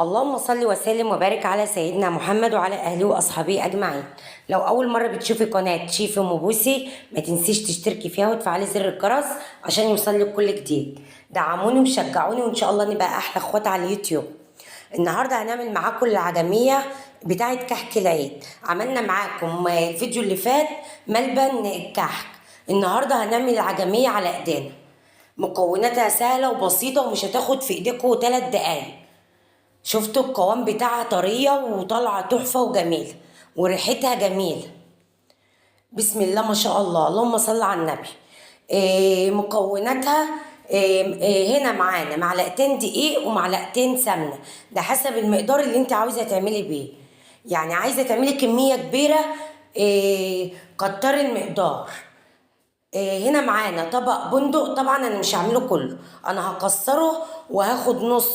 اللهم صل وسلم وبارك على سيدنا محمد وعلى اهله واصحابه اجمعين. لو اول مرة بتشوفي قناة شيف ام بوسي ما تنسيش تشتركي فيها وتفعلي زر الجرس عشان يوصلك كل جديد. دعموني وشجعوني وان شاء الله نبقى احلى اخوات على اليوتيوب. النهارده هنعمل معاكم العجميه بتاعه كحك العيد. عملنا معاكم الفيديو اللي فات ملبن الكحك، النهارده هنعمل العجميه على ايدينا. مكوناتها سهلة وبسيطة ومش هتاخد في ايديكم 3 دقايق. شفتوا القوام بتاعها طرية وطالعه تحفة وجميلة وريحتها جميلة. بسم الله ما شاء الله، اللهم صل على النبي. مكوناتها هنا معانا معلقتين دقيق ومعلقتين سمنه، ده حسب المقدار اللي انت عاوزه تعملي بيه. يعني عايزه تعملي كمية كبيرة كتري المقدار. هنا معانا طبق بندق، طبعا انا مش هعمله كله، انا هكسره وهاخد نص